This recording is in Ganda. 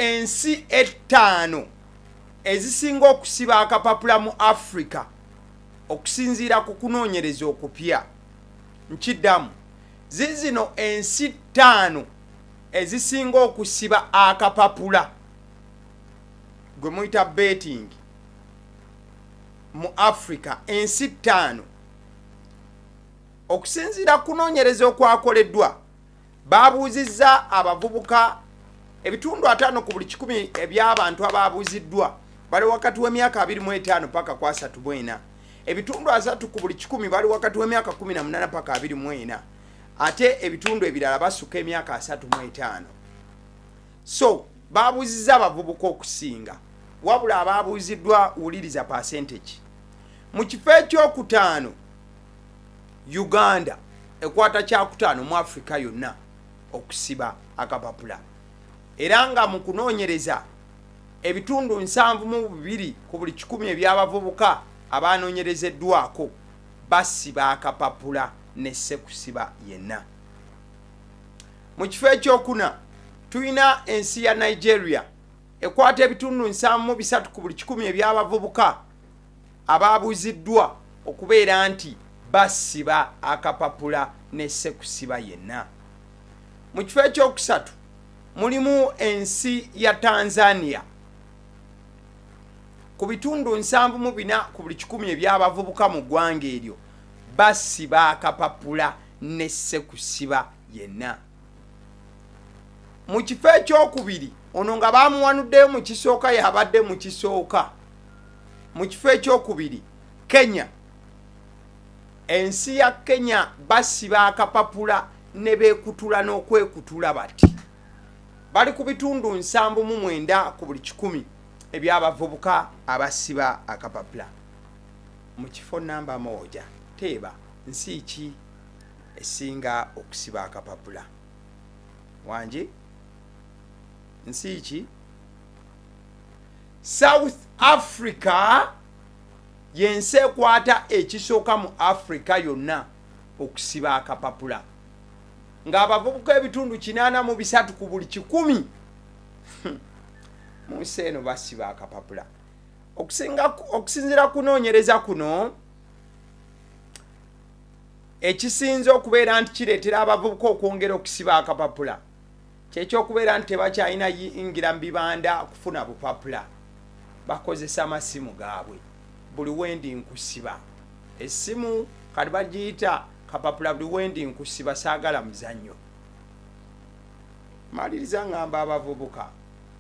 Ensi ettaano ezisinga okusiba akapapula mu Africa okusinziira ku kunoonyereza okupya. Nkiddamu, zizino ensi ttaano ezisinga okusiba akapapula gwe muyita betting mu Africa. Ensi ttaano okusinziira ku kunoonyereza okwakoleddwa. Babuuzizza abavubuka, 50 ku buli 100 eby'abantu ababuuziddwa bali wakati w'emyaka 25 paka ku 34, 30 ku buli 100 bali wakati w'emyaka 18 paka 24, ate ebitundu ebirala basuka emyaka 35. So babuuzizza abavubuka okusinga, wabula ababuuziddwa, wuliriza percentage. Mu kifo ekyokutaano, Uganda ekwata kyakutaano mu Africa yonna okusiba akapapula, era nga mu kunoonyereza 72 ku buli 100 ebyabavubuka abanoonyerezeddwako basiba akapapula ne sekusiba yenna. Mu kifo ekyokuna tulina ensi ya Nigeria, ekwata 73 ku buli 100 ebyabavubuka ababuuziddwa okubeera nti basiba akapapula ne sekusiba yenna. Mu kifo ekyokusatu mulimu ensi ya Tanzania, ku 74 ku buli 100 ebyabavubuka mu ggwanga eryo basiba akapapula ne sekusiba yenna. Mu kifo ekyokubiri, ono nga bamuwanuddeyo mu kisooka, yabadde mu kisooka, mu kifo ekyokubiri Kenya. Ensi ya Kenya basiba akapapula ne beekutula n'okwekutula bati, bali ku 79 ku buli 100 ebyabavubuka abasiba akapapula. Mu kifo namba 1, teeba, nsi ki esinga okusiba akapapula? Wangi, nsi ki? South Africa yensi ekwata ekisooka mu Africa yonna okusiba akapapula, ng'abavubuka 83 ku buli 100 mu nsi eno basiba akapapula. Okusinziira kunoonyereza kuno, ekisinza okubeera nti kireetera abavubuka okwongera okusiba akapapula kyekyokubeera nti tebakyalina yingira mu bibanda kufuna bupapula, bakozesa amasimu gaabwe. Buli wendi nkusiba essimu, kati bagiyita kapapula. Buli wendi nkusiba, saagala muzannyo. Maliriza ngamba abavubuka,